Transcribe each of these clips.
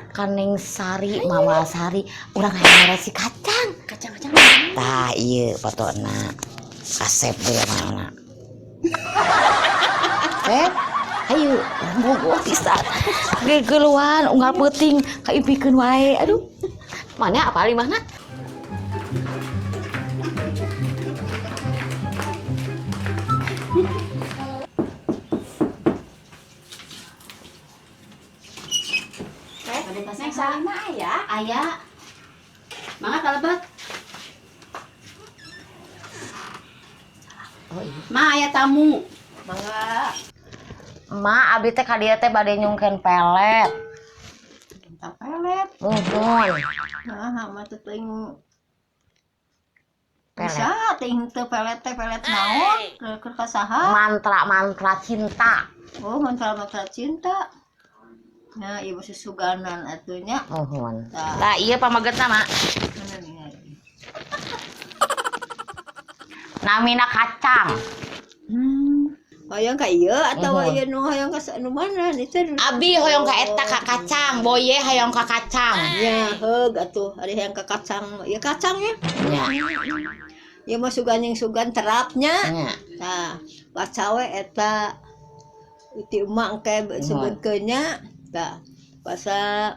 Ka Neng Sari, Mama Sari, urang hayang mere si kacang. Kacang-kacang. Tah ieu fotona. Kasep deui mana. Eh, ayo, bogoh pisan. Gegeluan unggal peuting kaimpikeun wae. Aduh. Mana apa mana? Neng Sari mah aya. Aya. Mangga kalebet. Oh iya. Ma aya tamu. Mangga. Ma, abi teh ka dieu teh bade nyungkeun pelet. Minta pelet. Muhun. Nah, mah teu teuing Pelet. bisa teuing teu pelet teh pelet naon? Keur ka saha? Mantra-mantra cinta. Oh, mantra-mantra cinta. Nah, ieu susuganan atuh nya. Muhun. Tah. Tah ieu pamegetna, Ma. Mana ningali? Namina kacang. Hoyong ka ieu atawa Muhun. ieu nu hoyong ka nu mana? Itu Abi hoyong ka eta ka kacang, boye hoyong ka kacang. Nya, heug atuh ari hayang ka kacang. Ieu kacang ya. Nya, Ieu mah sugan jeung sugan terapnya. nya. Tah, baca we eta ti emak engke sebutkeun nya. Tah, basa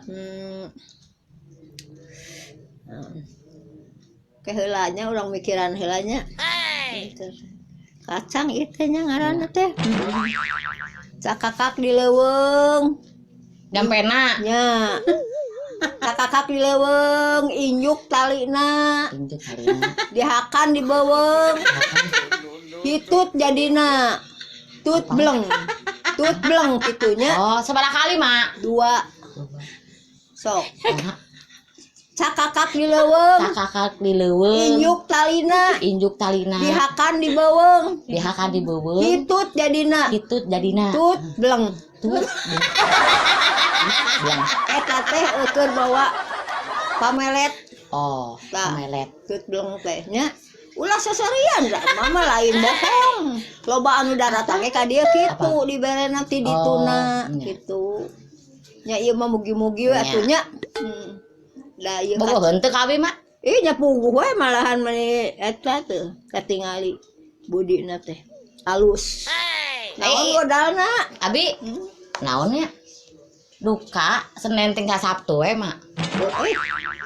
ke heula nya urang mikiran heula nya. Kacang ieu teh nya ngaranna teh. Cakakak di leuweung Jampena. nya. Cakakak di leuweung injuk talina, Injuk talina. dihakan di beuweung. Hitut jadina. Tut bleng. Tut bleng kitunya. Oh, sabaraha kali, Mak? Dua. Sok. Cakakak di leuweung, Cakakak di leuweung. injuk talina, Injuk talina. dihakan di beuweung. Dihakan di beuweung. Hitut jadina. Hitut jadina. Tut bleng. Tut bleng. Eta teh eukeun bawa pamelet. Oh, Tah. pamelet. Tut bleng teh nya. Ulah seserian da mama lain bohong. Loba anu daratang ge ka dieu kitu diberena ti dituna Oh, nya. kitu. Nya ieu mah mugi-mugi we Nya. atuh nya. Da ieu Bogoh henteu ka abi, Mak. Ih nya puguh we malahan mani eta teh katingali budina teh alus. Naon Eh. modalna? Abi naon nya? Duka Senin ting ka Sabtu we, Mak. Oh, eh.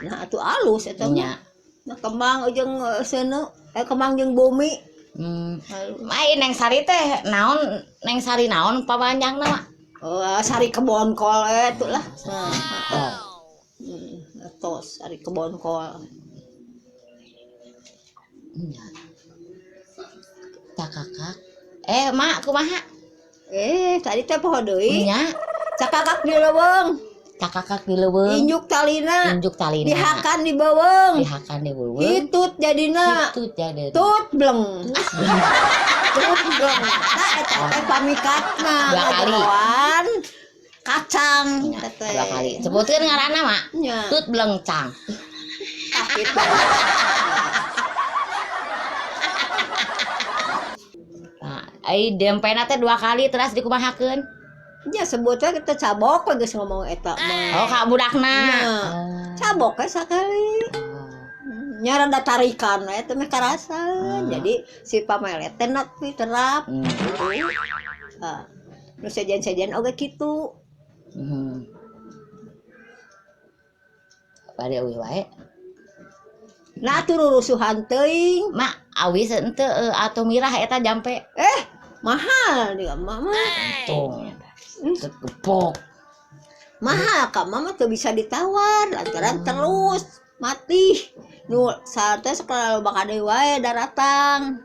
Nah atuh alus eta mah. Nya. Nah kembang jeung seuneu, kembang jeung bumi. Alus. Ma, ieu Neng Sari teh naon, Neng Sari naon papanjangna, Mak? Oh, sari kebon kol eta lah. Nah, Oh. Tos sari kebon kol. Nya. Cakakak. Eh, Mak, kumaha? Eh, tadi teh poho deui. Nya, Cakakak di leuweung, cakakak di leuweung, injuk talina, injuk talina. dihakan di beuweung. Dihakan di beuweung. Hitut jadina. Hitut jadina. Tut bleng. Tut bleng. Nah, eta teh pamikatna Dua kali. ngobrolan kacang Nya, eta teh. dua kali. Sebutkeun ngaranna, Mak. Nya. Tut bleng cang. Tah kitu. Nah, ai dempena teh dua kali terus dikumahakeun. Nya sebutnya kita cabok we geus ngomong eta mah. Oh, ka budakna. Nya. Oh. Cabok we sakali. Oh. Nya rada tarikan we teh meh karasa. Jadi si pamelet teh nepi terap. Tah. Nu sejen-sejen oge kitu. Bade eueuh wae. Nah atuh rurusuhan teuing. Mak, awis henteu atuh mirah eta jampe. Mahal dia mah mah. Untung. Kegepok. Mahal ka mama teu bisa ditawar lantaran terus mati. Nu saat teh sekolah loba ka deui wae daratang.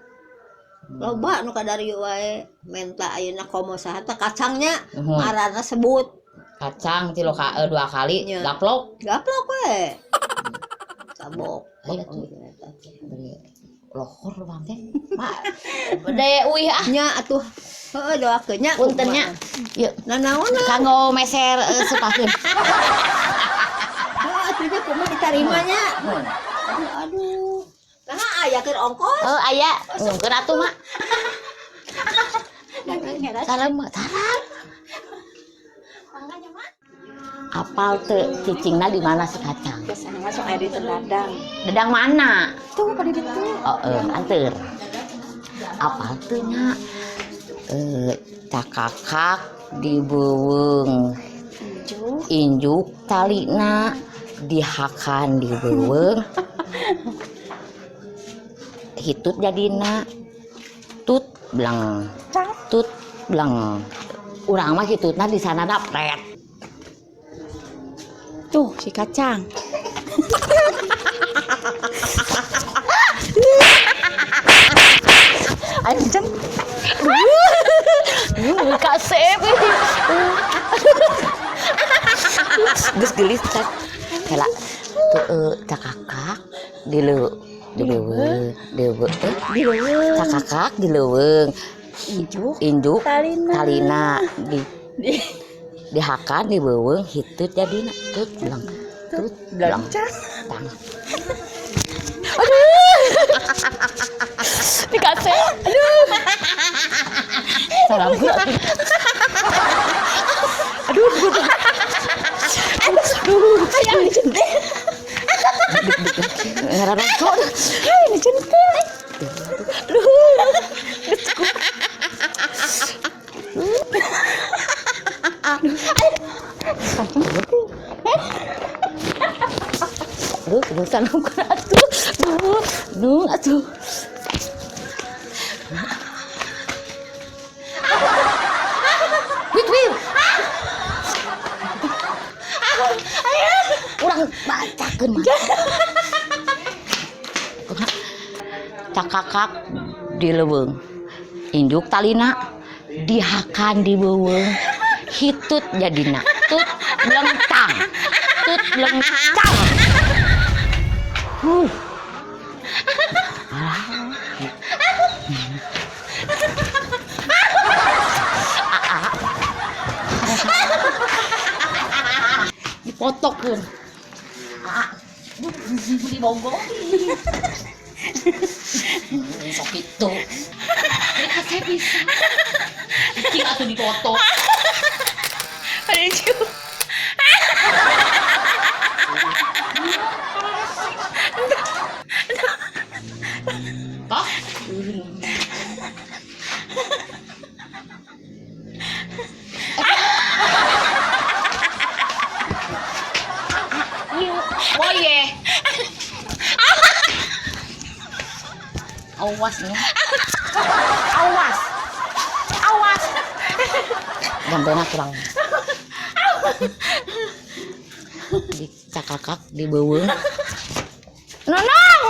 Loba nu ka darieu wae menta ayeuna komo saha teh kacangnya ngaranna sebut. Kacang tilu ka dua kali Nya. gaplok. Gaplok we. Cabok. Ayo atuh. Beli lohor bang teh. Mak, bade uih ah. Nya atuh. Heeh doakeun nya. Punten nya. Yeuh, Nah naon kanggo meser sepakeun. Heeh atuh nya kumaha ditarima nya. Aduh aduh. Nah aya keur ongkos. Oh, aya. Nyungkeun atuh, Mak. Salam, salam. Apal teu cicingna di mana si kacang? Biasanya masuk aya di dadang. Dadang mana? Tuh pada ditu. Oh, anter. Apal teu nya? Cakakak di beuweung. Injuk. Injuk talina dihakan di beuweung. Hitut jadina. Tut blang. Tut blang. Urang mah hitutna di sana pret. Tuh si kacang. Anjing. Kasep. Geus geulis cak. Kela tuh cakakak di leuweung, di leuweung. Cakakak di leuweung. Injuk. Injuk Talina. Talina di dihakan di beuweung hitut jadina tut blang. Tut blang. Tang. Aduh. Dikasih. Aduh. Salam gua. Aduh. Aduh. Hayang dicentil. Ngararocok. Hayang dicentil. Aduh. Aduh, aduh, salam atuh. Duh, duh, atuh. Wit, wit. Urang bacakeun mah. Cakakak di leuweung. Injuk talina dihakan di beuweung. Hitut jadina. Tut lengtang. Tut lengtang. Dipotokeun. Dibogor. Sok itu. Mereka bisa. Cicing atuh dipoto. Aduh. Toh? Woye. Awas nih. Awas. Awas. Gantena kurang. Di cakakak di beuweung. Nunung.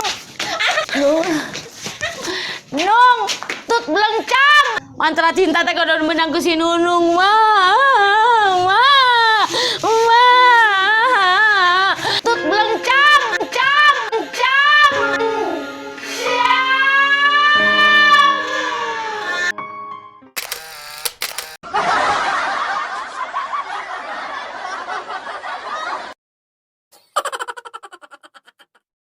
Nung, tut belengcang. Mantra cinta teh kudu menang ku si Nunung mah.